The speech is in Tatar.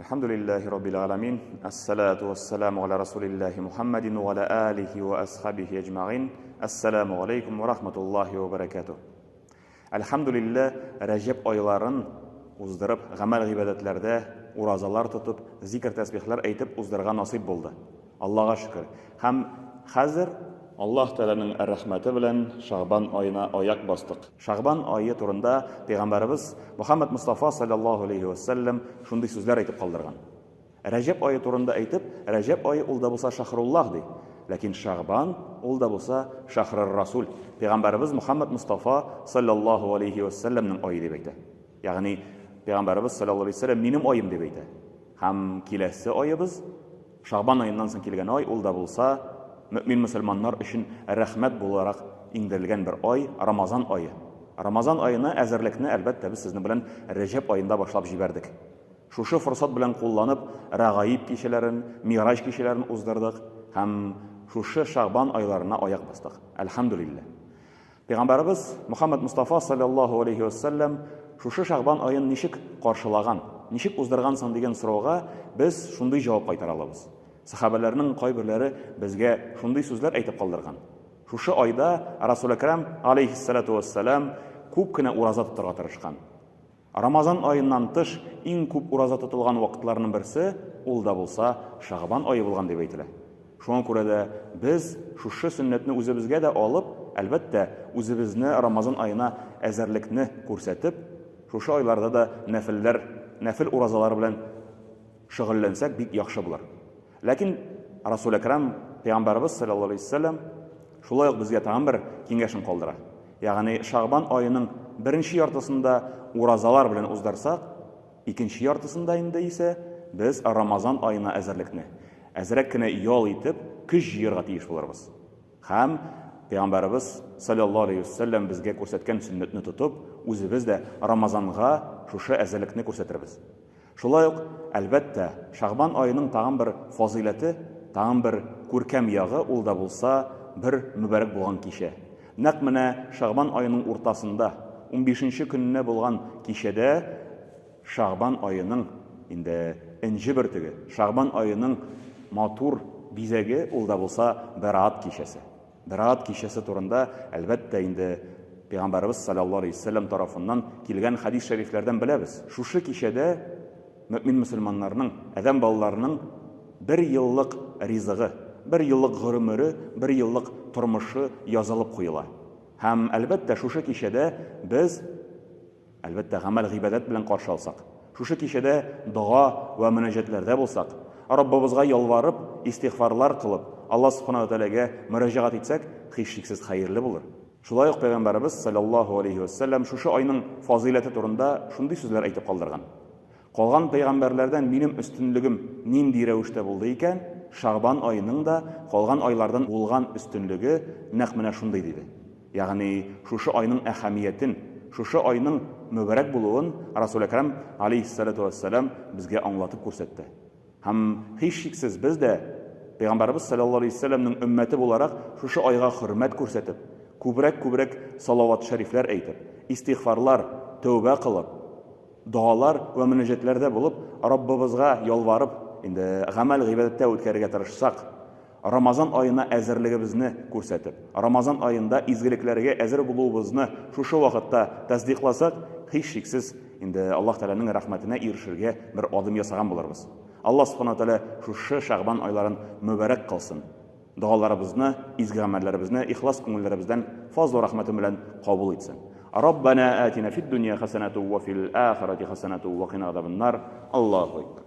Әлхәмдүлилләһи раббил галәмин. Әссәлату вәссәламу галә расулиллаһи Мухаммадин ва галә алихи ва асхабихи әҗмәгыйн. Әссәламу галәйкүм ва рахматуллаһи ва бәрәкәтүһ. Әлхәмдүлилләһ, Рәҗәб айларын уздырып, гамәл-гыйбадәтләрдә уразалар тотып, зикер-тәсбихләр әйтеп уздырырга насыйп булды. Аллага шөкер. Һәм хәзер Аллаһ Тәгаләнең рәхмәте белән Шәгъбан аена аяк бастык. Шәгъбан ае турында пәйгамбәребез Мөхәммәд Мостафа салләллаһу алейһи вә сәлләм шундый сүзләр әйтеп калдырган. Рәҗәб ае турында әйтеп, Рәҗәб ае ул да булса шәһруллаһ ди. Ләкин Шәгъбан ул да булса шәһрер-расул, пәйгамбәребез Мөхәммәд Мостафа салләллаһу алейһи вә сәлләмнең ае дип әйтә. Ягъни пәйгамбәребез салләллаһу алейһи вә сәлләм минем аем дип әйтә. Һәм киләсе аебыз Шагбан аеннан соң килгән ай, ул да булса, мөэмин-мөселманнар өчен рәхмәт буларак иңдерелгән бер ай, Рамазан ае. Рамазан аена әзерлекне, әлбәттә, без сезнең белән Рәҗәб аенда башлап җибәрдек. Шушы форсат белән кулланып, Рәгаиб кичәләрен, Мигъраҗ кичәләрен уздырдык һәм шушы Шагбан айларына аяк бастык. Әлхәмдүлилләһ. Пәйгамбәребез Мөхәммәд Мостафа салләллаһу алейһи вә сәлләм шушы Шәгъбан аен ничек каршылаган, ничек уздырган соң дигән сорауга без шундый җавап кайтара алабыз. Сәхабәләрнең кайберләре безгә шундый сүзләр әйтеп калдырган. Шушы айда Расул Әкрәм алейһиссалату вәссәлам күп кенә ураза тотарга тырышкан. Рамазан аеннан тыш иң күп ураза тотылган вакытларның берсе, ул да булса, Шәгъбан ае булган дип әйтелә. Шуңа күрә дә без шушы сөннәтне үзебезгә дә алып, әлбәттә, үзебезне Рамазан аена әзерлекне күрсәтеп, шушы айларда да нәфелләр, нәфел уразалары белән шөгыльләнсәк, бик яхшы булыр. Ләкин Расул Әкрам, пәйгамбәребез салләллаһу алейһи вәсәлләм, шулай ук безгә тагын бер киңәшен калдыра. Ягъни Шагбан аеның беренче яртысында уразалар белән уздырсак, икенче яртысында инде исә без Рамазан аена әзерлекне, әзрәк кенә ял итеп, көч җыярга тиеш булырбыз. Һәм пәйгамбәребез салләллаһу алейһи вәсәлләм безгә күрсәткән сөннәтне тотып, үзебез дә Рамазанга шушы әзерлекне күрсәтербез. Шулай ук, әлбәттә, Шәгъбан аеның тагын бер фазыйләте, тагын бер күркәм ягы, ул да булса, бер мөбарәк булган кичә. Нәкъ менә Шәгъбан аеның уртасында, унбишенче көненә булган кичәдә Шәгъбан аеның инде энҗе бөртеге, Шәгъбан аеның матур бизәге, ул да булса, Бәраат кичәсе. Бәраат кичәсе турында, әлбәттә инде, Пәйгамбәребез салләллаһу алейһи ва сәлләм тарафыннан килгән хәдис-шәрифләрдән беләбез. Шушы кичәдә мөэмин-мөселманнарның, адәм балаларының бер еллык ризыгы, бер еллык гомере, бер еллык тормышы язылып куела. Һәм, әлбәттә, шушы кичәдә без Әлбәттә, гамәл-гыйбадәт белән каршы алсак, шушы кичәдә дога вә мөнәҗәтләрдә булсак, Раббыбызга ялварып, истигъфарлар кылып, Алла Субхана ва Тәгаләгә мөрәҗәгать итсәк, һичшиксез хәерле булыр. Шулай ук Пәйгамбәребез, салләллаһу алейһи вә сәлләм, шушы айның фазыйләте турында шундый сүзләр әйтеп калдырган, Калган пәйгамбәрләрдән минем өстенлегем нинди рәвештә булды икән, Шәгъбан аеның да калган айлардан булган өстенлеге нәкъ менә шундый, диде. Ягъни шушы айның әһәмиятен, шушы айның мөбарәк булуын Расул Әкрәм, алейһиссалату вәссәлам, безгә аңлатып күрсәтте. Һәм һичшиксез без дә, Пәйгамбәребез салләллаһу алейһи вәссәламнең өммәте буларак, шушы айга хөрмәт күрсәтеп, күбрәк-күбрәк салават-шәрифләр әйтеп, истигъфарлар, тәүбә кылып, Догалар вә мөнәҗәтләрдә булып, Раббыбызга ялварып, инде гамәл-гыйбадәттә үткәрергә тырышсак, Рамазан аена әзерлегебезне күрсәтеп, Рамазан аенда изгелекләргә әзер булуыбызны шушы вакытта тасдыйкласак, һичшиксез, инде Аллаһ Тәгаләнең рәхмәтенә ирешергә бер адым ясаган булырбыз. Аллаһ Субхана Тәгалә шушы Шәгъбан айларын мөбарәк кылсын. Догаларыбызны, изге гамәлләребезне ихлас күңелләребездән фазлы рәхмәте белән кабул итсен. Раббана атина фид дөнья хәсәнәту ва фил ахирати хәсәнәту ва кина азабаннар. Аллаһу акбар.